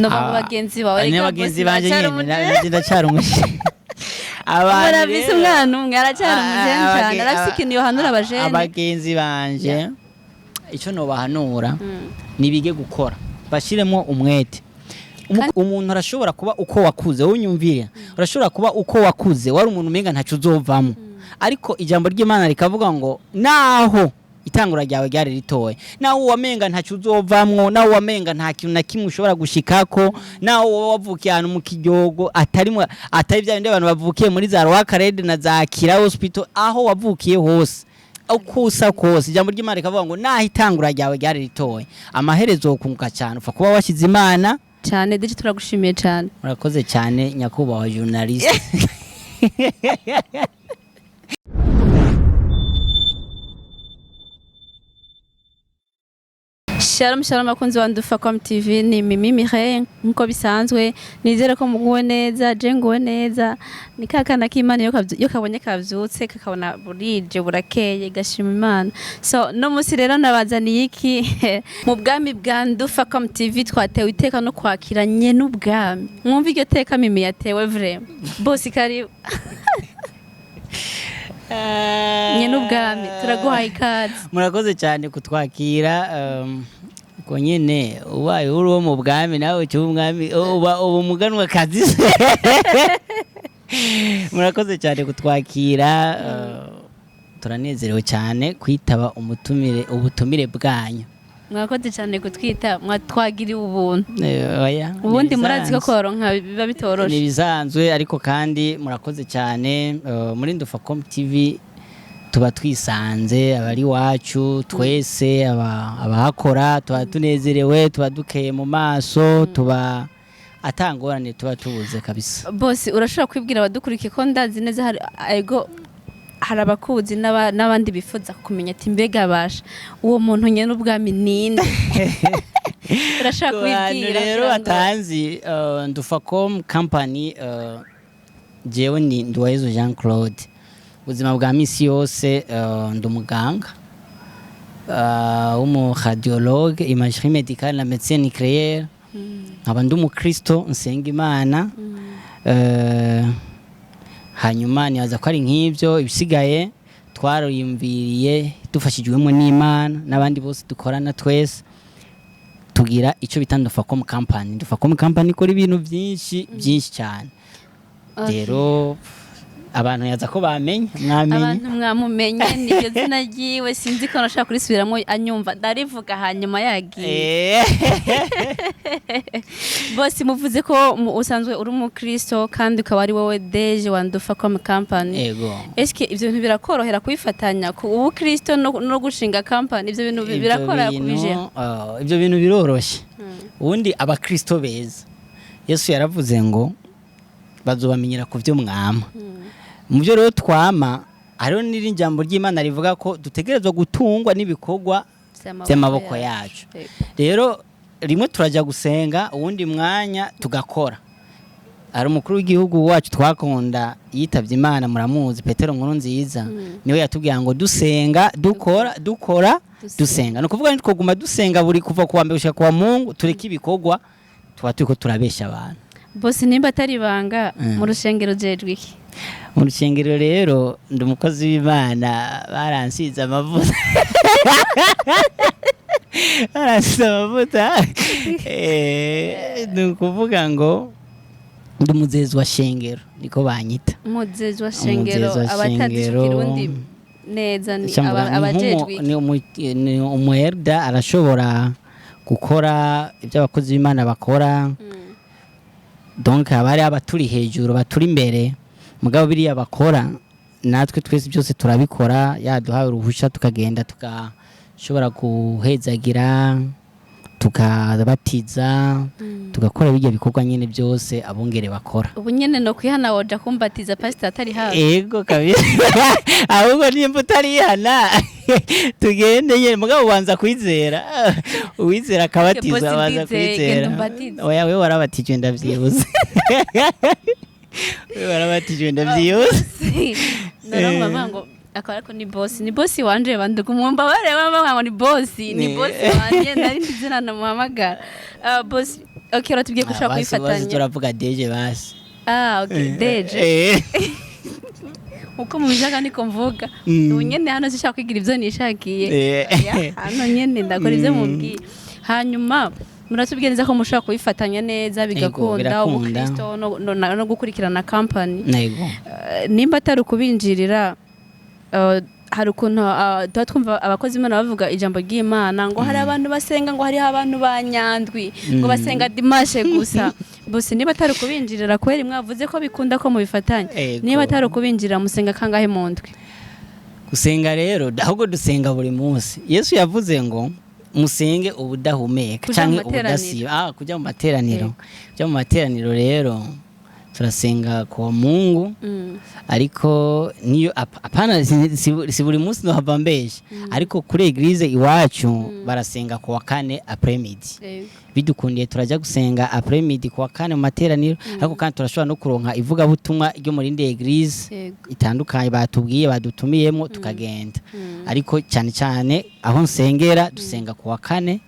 No bagenzi bawe ni reka bagenzi bosi banje baracyari nyene umujene. nanje ndacyari umujene. Abantu Murafise rero- umwana umwe aracyari umujene cyane, arafise ikintu yohanura abajene. Abagenzi banje icyo nobahanura nibige gukora, bashiremo umwete. Umuntu arashobora kuba uko wakuze, wowe unyumvire, urashobora kuba uko wakuze wari umuntu umenga ntaco uzovamo, ariko ijambo ry'Imana rikavuga ngo naho itangura ryawe ryari ritoya, naho wamenga ntaco uzovamwo, naho wamenga nta kintu na kimwe ushobora gushikako, naho wowe wavukiye ahantu mu kiryogo atari atari bya bindi abantu bavukiye muri za Rwakarede na za Kira Hospital, aho wavukiye hose uko usa kose, ijambo ry'Imana rikavuga ngo naho itangura ryawe ryari ritoya, amaherezo wokunguka cyane upfa kuba washyize Imana cyane. Deje, turagushimiye cyane. Murakoze cyane, nyakubahwa journaliste. Shalom shalom abakunzi ba Ndufacom TV, ni Mimi Mireille nkuko bisanzwe. Nizere ko muguwe neza, je nguwe neza. Ni ka kana k'Imana iyo kabonye kavyutse kakabona burije burakeye gashima Imana. So no musi rero nabazaniye iki mu bwami bwa Ndufacom TV? Twatewe iteka no kwakira nye n'ubwami. Mwumva iryo teka Mimi yatewe, vraiment. Boss, karibu. Nye n'ubwami, turaguhaye ikaze. Murakoze cyane kutwakira. Ubwo nyene ubaye uri uwo mu bwami, nawe uca uba umwami, uba umuganwa kazi. Murakoze cyane kutwakira. Turanezerewe cyane kwitaba umutumire, ubutumire bwanyu. Mwakoze cyane kutwita, mwatwagiriye ubuntu. Oya, ni Ubundi murazi ko ibisanzwe. koronka biba Ni bitoroshe. ibisanzwe, ariko kandi murakoze cyane. Muri Ndufacom TV tuba twisanze, abari iwacu twese, abahakora tuba tunezerewe, tuba dukeye mu maso, tuba atangorane tuba tubuze kabisa. Bose, urashobora kwibwira abadukurikiye, ko ndazi neza hari ego hari abakuzi n'abandi bifuza kumenya ati mbega basha uwo muntu nyene ubwami ninde? Urashobora Ku bantu kubibwira rero kugira ngo- batanzi Ndufacom company, jewe ni Nduwayezu Jean Claude. Ubuzima bwa misi yose ndi umuganga w'umuradiologue, imagerie médicale na médecine nucléaire, nkaba ndi umukristo nsenga Imana. Hanyuma nibaza ko ari nk'ibyo, ibisigaye twariyumviriye dufashijwemo n'Imana n'abandi bose dukorana twese, tugira icyo bita Ndufacom company. Ndufacom company ikora ibintu byinshi byinshi cyane. Rero abantu yaza ko bamenye, mwamenye. Abantu mwamumenye, niryo zina ryiwe. Sinzi ko nashaka kurisubiramo anyumva ndarivuga hanyuma yagiye. Bose, muvuze ko usanzwe uri umukristo kandi ukaba ari wowe deje wa Ndufacom company. Ego. Eske ivyo bintu birakorohera kubifatanya, ku ubukristo no gushinga company? Ivyo bintu Ibyo birakorohera bintu, kubijera? Ibyo bintu biroroshye. Ubundi abakristo beza, Yesu yaravuze ngo bazobamenyera ku byo mwama. Mu byo rero twama hariho n'irindi jambo ry'Imana rivuga ko dutegerezwa gutungwa n'ibikorwa by'amaboko yacu. Rero rimwe turajya gusenga, uwundi mwanya tugakora. Hari umukuru w'igihugu wacu twakunda yitabye Imana, muramuzi, Petero Nkuru Nziza, niwe yatubwiye ngo dusenga dukora, dukora dusenga. Ni ukuvuga ntitwoguma dusenga buri kuva kuwa mbere gushika kuwa Mungu tureke ibikorwa, tuba turiko turabesha abantu. Bose, nimba atari ibanga, mu rushengero ujejwe iki? Mu rushengero rero ndi umukozi w'Imana, baransize amavuta, baransize amavuta. Ni ukuvuga ngo ndi umuzezi wa shengero, niko banyita. Umuzezi wa shengero? Umuzezi wa Abatazi ico shengero. kirundi neza ni Cyangwa ni abajejwe iki? ni umuherda, arashobora gukora ibyo abakozi b'Imana bakora. Donc haba hari abaturi hejuru, baturi imbere, mugabo biriya bakora natwe twese byose turabikora. Yaduhaye uruhushya tukagenda, tugashobora guhezagira, tukabatiza, tugakora bijya bikorwa nyine byose abungere bakora. Ubu nyene no kwihana woja kumbatiza pastor atari hafi? Ego kabisa, ahubwo nimba utarihana tugende nyine, mugabo ubanza kwizera, uwizera akabatiza. Bosi, Abanza ndizeye, kwizera. genda umbatize. Oya, wewe warabatijwe ndavyibuze, wewe warabatijwe ndavyibuze. Noneho bavuga ngo akaba ariko ni bosi, ni bosi wanje. Banduka umwumva bareba bavuga ngo ni bosi, ni bosi wanje, nari ndi zina namuhamagara. Bosi. Okay, uratubwiye ko ushobora Ah, basi basi kubifatanya. Turavuga DG basi. Ah, okay, DG. Uko mubishaka niko mvuga. Ubu nyene hano sinshaka kwigira ivyo nishakiye. Ya, hano nyene ndakora ivyo mubwiye. Hanyuma muratubwiye neza ko mushobora kubifatanya neza bigakunda, Birakunda. ubukristo no gukurikirana company. Yego. Nimba atari ukubinjirira, hari ukuntu tuba twumva abakozi b'Imana bavuga ijambo ry'Imana ngo hari abantu basenga, ngo hariho abantu ba Nyandwi ngo basenga dimanche gusa. Bose niba atari ukubinjirira, kubera mwavuze ko bikunda ko mubifatanya, niba atari ukubinjirira, musenga kangahe mu ndwi? Gusenga rero, ahubwo dusenga buri munsi. Yesu yavuze ngo musenge ubudahumeka Kuja mu canke materaniro. ubudasiba. Ah, kuja mu materaniro, kuja mu materaniro rero turasenga kwa Mungu, ariko niyo apana si buri munsi, nohava mbesha, ariko kuri église iwacu barasenga kuwa kane après-midi. Bidukundiye turajya gusenga après-midi kuwa kane mu materaniro, ariko kandi turashobora no kuronka ivugabutumwa ryo muri indi église itandukanye batubwiye badutumiyemo, tukagenda. Ariko cyane cyane aho nsengera dusenga kuwa kane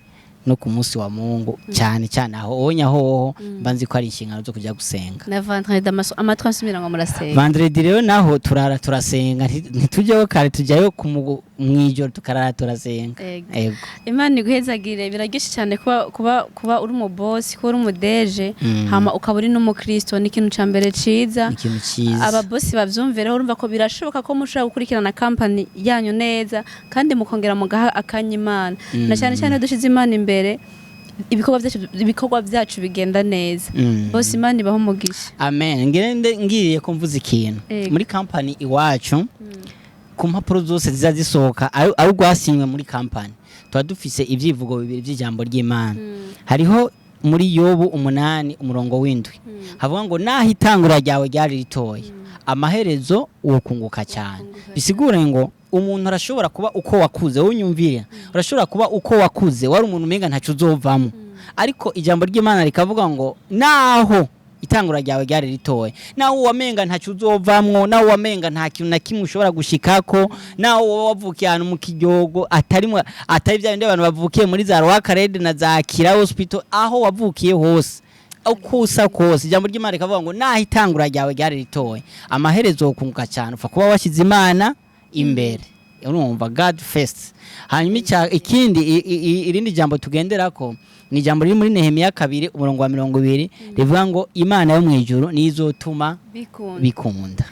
no ku munsi wa Mungu cyane cyane. Aho onya hoho mba nzi ko ari inshingano zo kujya gusenga. Na vendredi amatwi ansumira ngo murasenga. Vendredi rero naho turara turasenga, ntitujyayo kare, tujyayo mw'ijoro tukarara turasenga. Ego. Imana iguhezagire. Biraryoshye cyane kuba uri umubosi, kuba uri umu DG, hama ukaba uri n'umukristo, ni ikintu ca mbere ciza. Ni ikintu cyiza. Ababosi bavyumvireho, urumva ko birashoboka ko mushobora gukurikirana company yanyu neza kandi mukongera mugaha akanya Imana, na cyane cyane iyo dushize Imana imbere, ibikorwa byacu bigenda neza. Bose Imana ibaho umugisha. Amen. Ngende ngiriye ko mvuze ikintu. Muri company iwacu, ku mpapuro zose ziza zisohoka ari rwasinywe muri company, tuba dufise ibyivugo bibiri by'ijambo ry'Imana. Hariho muri Yobu 8 umurongo w'7, havuga ngo naho itangura ryawe ryari ritoya, amaherezo wokunguka cyane. Bisigure ngo umuntu arashobora kuba uko wakuze, wowe unyumvira, urashobora kuba uko wakuze wari umuntu umenga ntacyo uzovamo, ariko ijambo ry'Imana rikavuga ngo naho itangura ryawe ryari ritoya, naho wamenga ntacyo uzovamwo, naho wamenga nta kintu na kimwe ushobora gushikako, naho wowe wavukiye ahantu mu kiryogo atari bya bindi abantu bavukiye muri za Rwakarede na za Kira Hospital, aho wavukiye hose, uko usa kose, ijambo ry'Imana rikavuga ngo naho itangura ryawe ryari ritoya, amaherezo wokunguka cyane, upfa kuba washyize Imana imbere, urumva, God first. Hanyuma ikindi irindi jambo tugenderako ni ijambo riri muri Nehemiya 2 umurongo wa 20, rivuga ngo Imana yo mu ijuru niyo izotuma bikunda. Bikunda.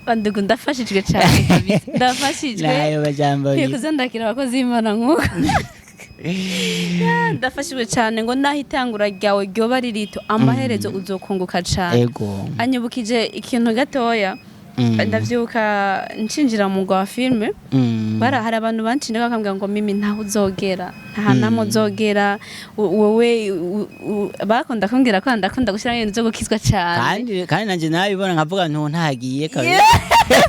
Bandugu, ndafashijwe cyane kabisa, ndafashijwe. Nayo majambo Nkwiye abiri. kuza ndakira abakozi b'Imana nk'uko. Ya, ndafashijwe cyane ngo naho itangura ryawe ryoba ari rito, amaherezo uzokunguka cyane. Anyibukije ikintu gatoya. Ndavyibuka nshinjira mu mwuga wa filime, bara hari abantu bancinda bakambwira ngo Mimi, ntaho uzogera, nta namwe uzogera, wowe bakunda kumbwira ko ndakunda gushyiramo ibintu byo gukizwa cyane. Kandi nanje nabibona nkavuga nto ntagiye kabisa.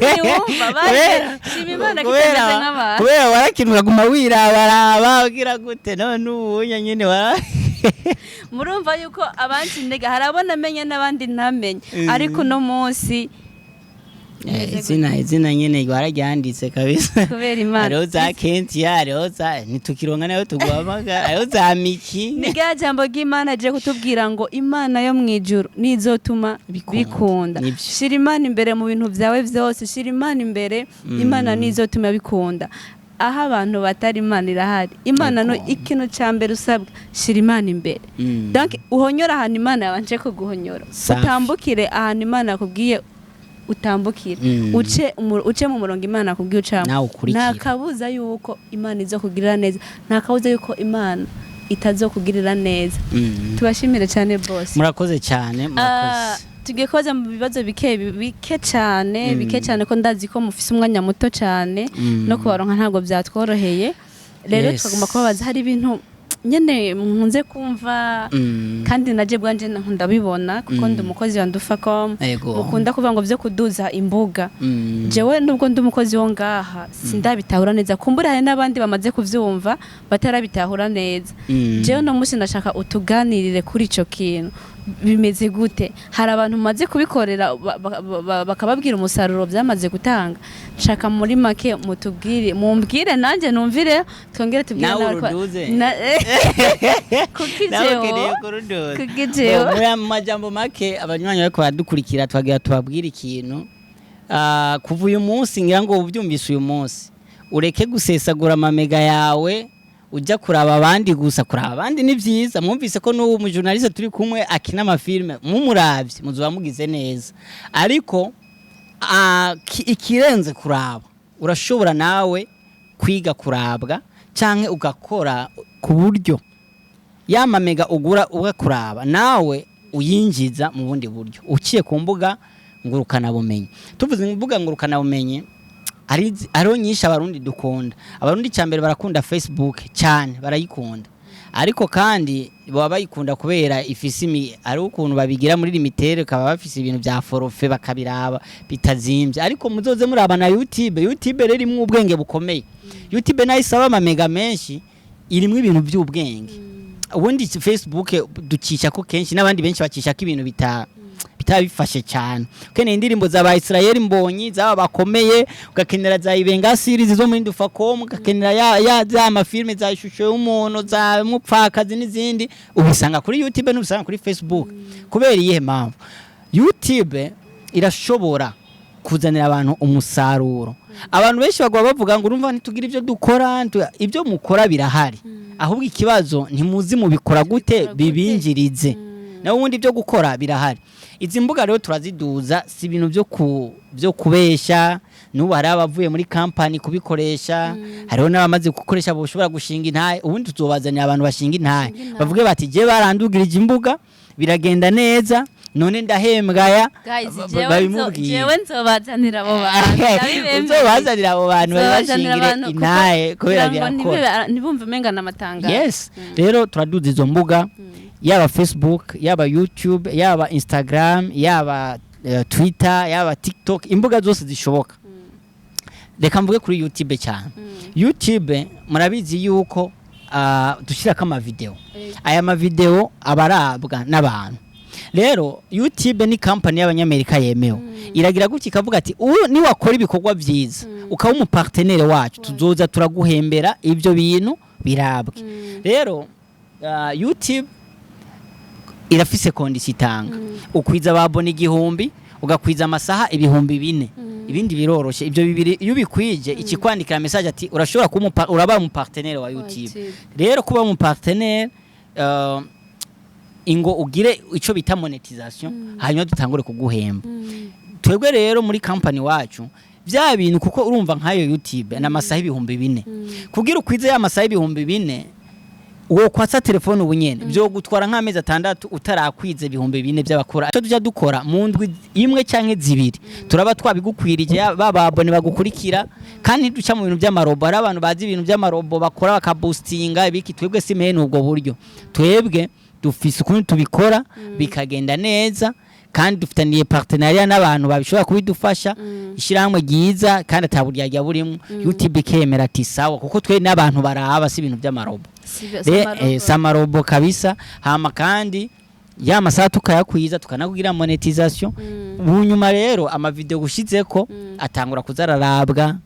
Ntiwumva baje shima Imana ko itameze nk'abantu. Kubera warakintu ukaguma wirabaraba ugira gute, none ubunya nyene wara Murumva yuko abanci intege hari abo namenye n'abandi ntamenye, ariko uno munsi Izina nyene wararyanditse kabisa. Kubera Imana. Hariho za Kentia, hariho za ntitukironka nayo tuguhamagara, hariho za Miki. Ni rya jambo ry'Imana agiye kutubwira ngo Imana yo mu ijuru nizotuma Bikunda. bikunda. Nibyo. Shira Imana imbere mu bintu byawe byose, shira Imana imbere, Imana nizotuma bikunda. Aho abantu batari, Imana irahari. Imana no ikintu cya mbere usabwa, shira Imana imbere. Donc uhonyora ahantu Imana yabanje kuguhonyora. Safi. Utambukire ahantu Imana yakubwiye utambukire. Uce mu murongo Imana yakubwiye ucamo. Nawe ukurikire. Nta kabuza yuko Imana izokugirira neza, nta kabuza yuko Imana itazokugirira neza. Tubashimire cyane bose. Murakoze cyane, murakoze. Ah, tugiye kubaza mu bibazo bike bike cyane, bike cyane, ko ndazi ko mufise umwanya muto cyane, no kubaronka ntabwo byatworoheye. Rero twagomba kubabaza, hari ibintu nyene nkunze kumva, kandi naje bwanje ndabibona kuko ndi umukozi wa Ndufacom, mukunda kuvuga ngo byo kuduza imbuga. Jewe nubwo ndi umukozi wo ngaha sindabitahura neza, kumbura hari n'abandi bamaze kuvyumva batarabitahura neza. Jewe no munsi ndashaka utuganirire kuri ico kintu. Bimeze gute? Hari abantu mumaze kubikorera bakababwira umusaruro byamaze gutanga? Nshaka muri make mutubwire, mumbwire nanjye numvire, twongere tubwire Nawe n'abari uruduze. Kuki Nawe jewe? ukeneye kuruduza. Kuki jewe? Bo, muri aya majambo make, abanywanyi bariko baradukurikira, twagira tubabwire ikintu. Kuva uyu munsi, ngira ngo ubyumvise uyu munsi, ureke gusesagura amamega yawe ujya kuraba abandi gusa. Kuraba abandi ni byiza, mwumvise ko n'ubu umujournaliste turi kumwe akina amafilme, mumuravye muzoba mugize neza. Ariko ikirenze kuraba, urashobora nawe kwiga kurabwa canke ugakora ku buryo ya mamega ugura uga kuraba nawe uyinjiza mu bundi buryo uciye ku mbuga ngurukanabumenyi. Tuvuze imbuga ngurukanabumenyi, hariho nyinshi Abarundi dukunda. Abarundi cyambere barakunda Facebook cyane, barayikunda, ariko kandi baba bayikunda kubera ifise ari ukuntu babigira muri limitere, bakaba bafise ibintu bya forfait bakabiraba bitazimbye. Ariko muzoze muraba na YouTube. YouTube rero irimwo ubwenge bukomeye. YouTube nayo isaba amamega menshi, irimwo ibintu by'ubwenge. Ubundi Facebook ducisha ko kenshi, n'abandi benshi bacisha ko ibintu bitaba bifashe cyane. Ukeneye indirimbo za ba Israel Mbonyi zaba bakomeye, ugakenera za Ibenga series zo muri Ndufacom, ugakenera ya za mafilme za Ishusho y'umuntu, za Mupfakazi n'izindi, ubisanga kuri YouTube n'ubisanga kuri Facebook. Kubera iyihe mpamvu? YouTube irashobora kuzanira abantu umusaruro. Abantu benshi bagwa bavuga ngo urumva ntitugira ibyo dukora, ibyo mukora birahari, ahubwo ikibazo ntimuzi mubikora gute gute? bibinjirize. Naho ubundi ibyo gukora birahari. Izi mbuga rero turaziduza, si ibintu byo kubesha. N'ubu hari abavuye muri kampani kubikoresha, hariho n'abamaze gukoresha bashobora gushinga intahe. Ubundi tuzobazanira abantu bashinga intahe, Bashinga intahe. bavuge bati: "Je barandugirije imbuga, biragenda neza, none ndahembwaya." Guys, jewe Babimubwiye. Jewe nzobazanira abo bantu, ndabibemereye. Uzobazanira abo bantu, Nzobazanira babibashingire abantu kuko intahe kubera kugira ngo birakora. Ntibumve umenga n'amatangazo. Yes, rero turaduza izo mbuga, yaba Facebook, yaba YouTube, yaba Instagram, yaba Twitter, yaba TikTok, imbuga zose zishoboka. Reka mvuge kuri YouTube cyane. YouTube murabizi yuko dushyirako amavideo. Aya mavideo aba arabwa n'abantu. Rero YouTube ni kampani y'Abanyamerika yemewe. Iragira gutya ikavuga ati: "Ubu niwakora ibikorwa byiza, ukaba umupartenaire wacu, tuzoza turaguhembera ibyo bintu birabwe." Rero YouTube irafise condition itanga: ukwiza ababona 1000, ugakwiza amasaha 4000. Ibindi biroroshe. Ibyo bibiri iyo ubikwije, ikikwandikira message ati: "Urashobora kuba uraba umupartenaire wa YouTube." YouTube. Rero kuba umupartenaire, ingo ugire ico bita monetisation, hanyuma dutangure kuguhemba. Twebwe rero muri company wacu bya bintu, kuko urumva nk'ayo YouTube ni amasaha 4000, kugira ukwize ya masaha 4000, uwo kwatsa telefone ubu nyene byo gutwara nk'amezi 6 utarakwiza 4000 by'abakora. Icyo tujya dukora, mu ndwi imwe canke zibiri turaba twabigukwirije, ba babone bagukurikira. Kandi ntiduca mu bintu by'amarobo. Hari abantu bazi ibintu by'amarobo bakora bakaboostinga ibiki. Twebwe si mene ubwo buryo. Twebwe dufise ukuntu tubikora bikagenda neza, kandi dufitaniye partenariat n'abantu babishobora kubidufasha, ishyirahamwe ryiza kandi ataburyarya burimo. YouTube ikemera ati: "Sawa," kuko twe n'abantu baraba, si ibintu by'amarobo. Si amarobo kabisa. Hama kandi ya masaha tukayakwiza, tukanakugira monetisation. Bunyuma rero amavideo gushizeko atangura kuzararabwa,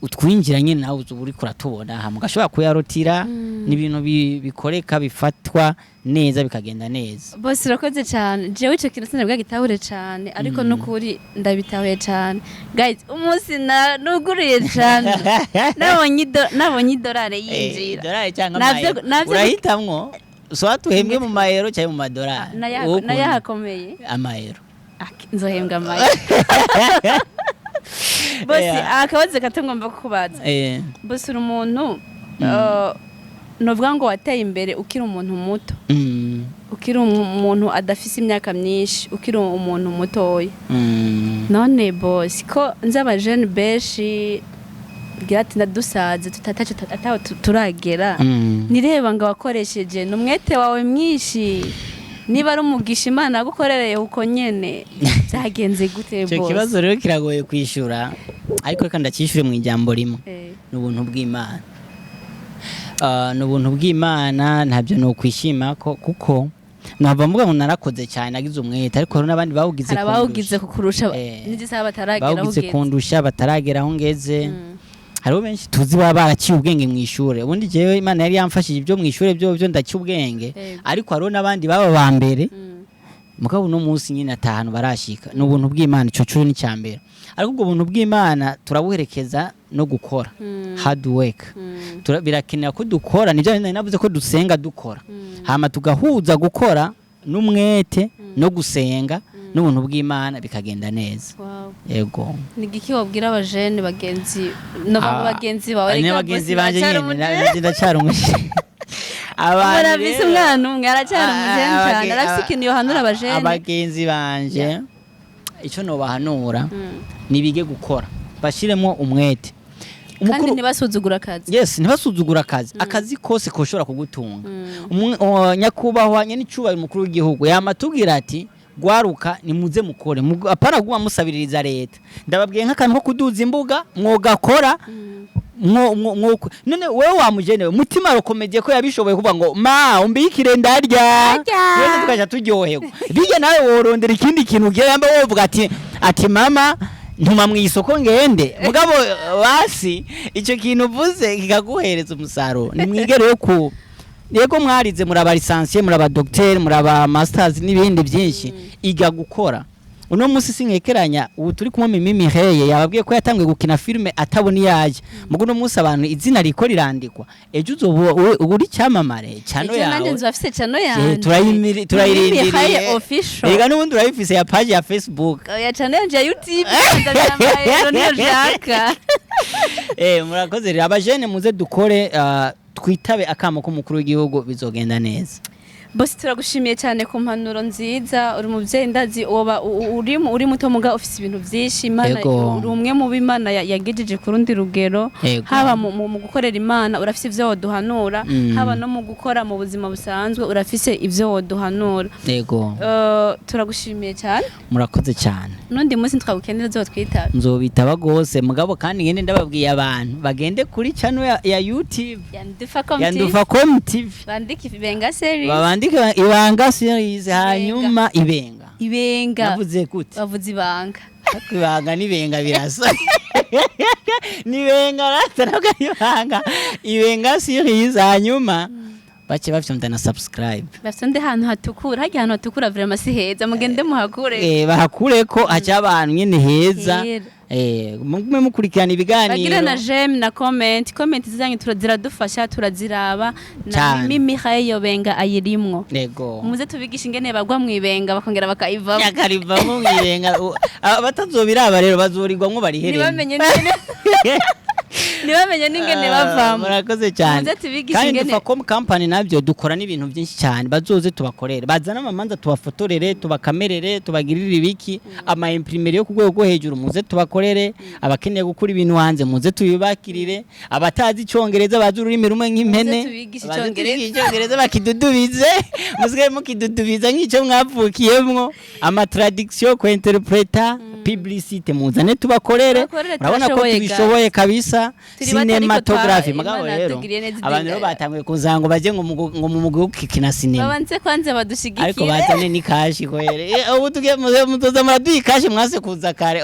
utwinjira nyine nawe uba uriko uratubona, hama ugashobora kuyarotira. Ni ibintu bikoreka, bifatwa neza, bikagenda neza. Bose urakoze cyane. Jewe ico kintu sinabwa gitahure cyane, ariko nukuri ndabitahuye cyane. Guys, umunsi na nuguruye cyane nabonye idolari yinjira. Idolari cyangwa Navyo- amayero? Navyo- Urahitamwo, so tuhembwe mu mayero cyangwa mu madolari? Wowe ukunda Nayahakomeye. amayero. Nzohembwa amayero bose. Akabazo gato ngomba kukubaza. Bose, uri umuntu, novuga ngo wateye imbere ukiri umuntu muto, ukiri umuntu adafise imyaka myinshi, ukiri umuntu mutoya. None bosi, ko nzi abajene benshi bwira ati ndadusaze tutataco ataho turagera, nireba ngo wakoresheje ni umwete wawe mwinshi, niba ari umugisha Imana yagukorereye uko nyene, byagenze gute? Icyo Bosi? kibazo rero kiragoye kwishyura, ariko reka ndacyishyure mu ijambo rimwe: ni ubuntu bw'Imana. Ni ubuntu bw'Imana, ntabyo ni ukwishima ko kuko Nava mvuga ngo narakoze cyane, nagize umwete, ariko hari n'abandi bawugize Hari abawugize kundusha. kukurusha n'izisaha bataragera aho bawugize ugeze. kundusha, bataragera aho ngeze. Hariho benshi tuzi baba baraciye ubwenge mu ishure. Ubundi jewe Imana yari yamfashije, ibyo mu ishure byo ndaciye ubwenge, ariko hariho n'abandi baba ba mbere, mugabo uno munsi nyine atahanu barashika. Ni ubuntu bw'Imana, ico curi ni mbere, ariko ubwo buntu bw'Imana turabuherekeza no gukora, hard work. Birakenera ko dukora. Nibyo nari navuze ko dusenga dukora, hama tugahuza gukora n'umwete no gusenga n'ubuntu bw'Imana, bikagenda neza. Wow. Yego. Ni igiki wabwira abajene bagenzi no bagenzi bawe? Ni Reka bagenzi bose banje baracyari nyene. umujene. Nanje ndacyari umujene. Abantu Murafise umwana umwe, aracyari umujene cyane, arafise ikintu yohanura abajene. Abagenzi banje, icyo nobahanura, nibige gukora, bashiremo umwete. Kandi ntibasuzugura akazi. Yes, ntibasuzugura akazi. Akazi kose koshobora kugutunga. Nyakubahwa nyenicubahiro umukuru w'igihugu yama atubwira ati: "Gwaruka, nimuze mukore." Apana guma musabiririza leta. Ndababwiye nk'akantu ko kuduza imbuga mwogakora. Mwo none wewe wamujenewe mutima rokomedie ko yabishoboye kuvuga ngo: "Ma, umbikire ndarya." Ndarya. Twese tukaja turyoherwa. Bijya nawe worondera ikindi kintu ugiye yamba wovuga ati: "Mama, ntuma mu isoko ngende." Mugabo basi icyo kintu uvuze kikaguhereza umusaruro. Nimwigere yo ku yego, mwarize, muraba licencié, muraba docteur, muraba masters n'ibindi byinshi. Iga gukora. Uno munsi sinkekeranya ubu turi kumwe, Mimi Miheye yababwiye ko yatangiye gukina filime atabona iyaje. Mugo uno munsi abantu izina riko rirandikwa, ejo uzoba uri cyamamare cyano Ejo nanjye yawe. nzaba channel yanje. Turayirindiriye. Mimi Mihaye official. Erega n'ubundi urayifise ya page ya Facebook. Oya, channel yanje ya YouTube ndabyambaye rero, niyo nshaka. Murakoze rero abajene, muze dukore, twitabe akamo k'umukuru w'igihugu, bizogenda neza. Bosi, turagushimiye cyane ku mpanuro nziza. Uri umubyeyi, ndazi woba uri muto muga ufise ibintu byinshi Imana. Uri umwe mu b'Imana yagejeje ku rundi rugero, haba mu gukorera Imana urafise ivyo woduhanura, haba no mu gukora mu buzima busanzwe urafise ivyo woduhanura. Turagushimiye cyane. Murakoze cyane. N'undi munsi twagukenera uzotwitabe. Nzobitaba gose. Mugabo kandi ngende ndababwiye, abantu bagende kuri channel ya YouTube ya Ndufacom ya TV. Ndufacom TV. Bandike Ibenga series. Babandike Ibanga series, hanyuma Ibenga. Ibenga. Navuze gute? Bavuze Ibanga. Ariko Ibanga n'ibenga birasa. Nibenga rata, ntabwo ari Ibanga. Ibenga series, hanyuma bace bafyonda na subscribe. Bafite undi hantu hatukura, harya hantu hatukura vraiment si heza, mugende muhakure. Bahakureko haca abantu nyene heza. Hera. Mugume mukurikirana Bagire ibiganiro. na j'aime na comment. Comment zanyu ziradufasha, turaziraba na Cane. Mimi Mihaye Benga ayirimwo. Muze tubigisha ingene bagwa mu ibenga bakongera bakayivamo. Yakarivamo mwibenga. Abatazobiraba rero bazorirwamwo bariheremo. Ntibamenye n'ingene bavamo. Murakoze cyane. Muze tubigishe Kandi ingene Ndufacom company nabyo dukora n'ibintu byinshi cyane. Bazoze tubakorere, bazane amamanza tubafotorere, tubakamerere, tubagirire ibiki, ama imprimerie yo ku rwego rwo hejuru, muze tubakorere. Abakeneye gukura ibintu hanze, muze tubibakirire. Abatazi icyongereza, bazi ururimi rumwe nk'impene, Muze tubigishe baze icongereza. tubigishe icyongereza bakidudubize, musigaye mukidudubiza nk'icyo mwavukiyemwo. Ama traduction, ku interpreta, publicité, muzane tubakorere. Tubakorere, Urabona ko turashoboye. tubishoboye kabisa. Turi bato ariko Cinematography. Mugabo Imana rero yatugiriye neza abantu rero idinda. batanguye kuza ngo baje ngo mu mugwi wo gukina sinema. Babanze kwanza Ariko badushigikire. bazane ni cash kwere. Ubu tugiye muzoza muraduha ikashi, mwase kuza kare.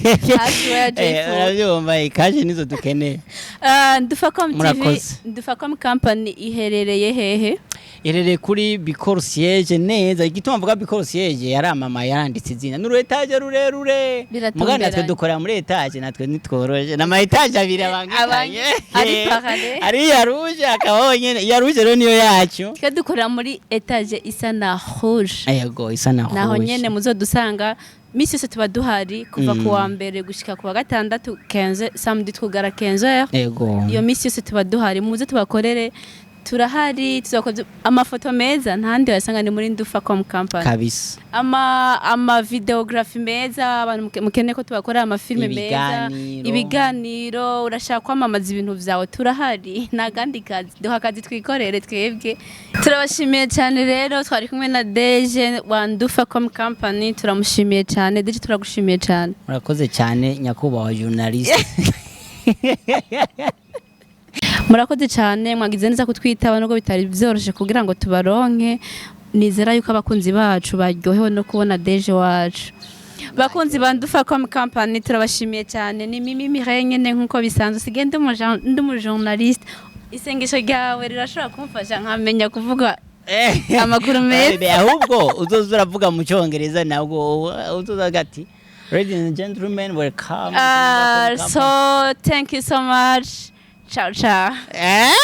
Cash where joyful. Urabyumva, ikashi nizo dukeneye. Ndufacom TV. Murakoze. Ndufacom company iherereye hehe? Iherereye kuri Bicor Siège neza. Igituma mvuga Bicor Siège, yaramamaye, yaranditse izina, n'uru étage rurerure. Biratumberanye. Mugabo natwe dukorera muri étage, natwe nitworoje, n'ama étage abiri abangikanye. Ari parallèle. Ari iya rouge, akaba honyene iya rouge rero niyo yacu. Twe dukorera muri étage isa na rouge. Yego, isa na Naho rouge. nyene muzodusanga. Misi yose tuba duhari kuva ku wa mbere gushika ku wa gatandatu 15, samedi twugara 15 heures. Iyo misi yose tuba duhari, muze tubakorere, turahari, tuzakora amafoto meza ntahandi wayasanga, ni muri Ndufacom company. Ama videography meza, abantu mukeneye ko tubakorera amafilme meza. Ibiganiro. Ibiganiro, urashaka kwamamaza ibintu vyawe, turahari. Nta kandi kazi, duha akazi twikorere twebwe. Turabashimiye cyane rero, twari kumwe na DG wa Ndufacom company, turamushimiye cyane. DG, turagushimiye cyane. Murakoze cyane, nyakubahwa journaliste. Murakoze cyane, mwagize neza kutwitaba nubwo bitari byoroshe kugira ngo tubaronke. Nizera yuko abakunzi bacu baryohewe no kubona DG wacu. Bakunzi ba Ndufacom Company, turabashimiye cyane. Ni Mimi Mireille nyene nkuko bisanzwe. Sigaye ndi umu journaliste. Isengesho ryawe rirashobora kumfasha nkamenya kuvuga amakuru meza. Bebe, ahubwo uzoza uravuga mu Cyongereza, nabwo uzoza ati: "Ladies and gentlemen, welcome to Ndufacom So thank you so much. Ciao ciao. Company."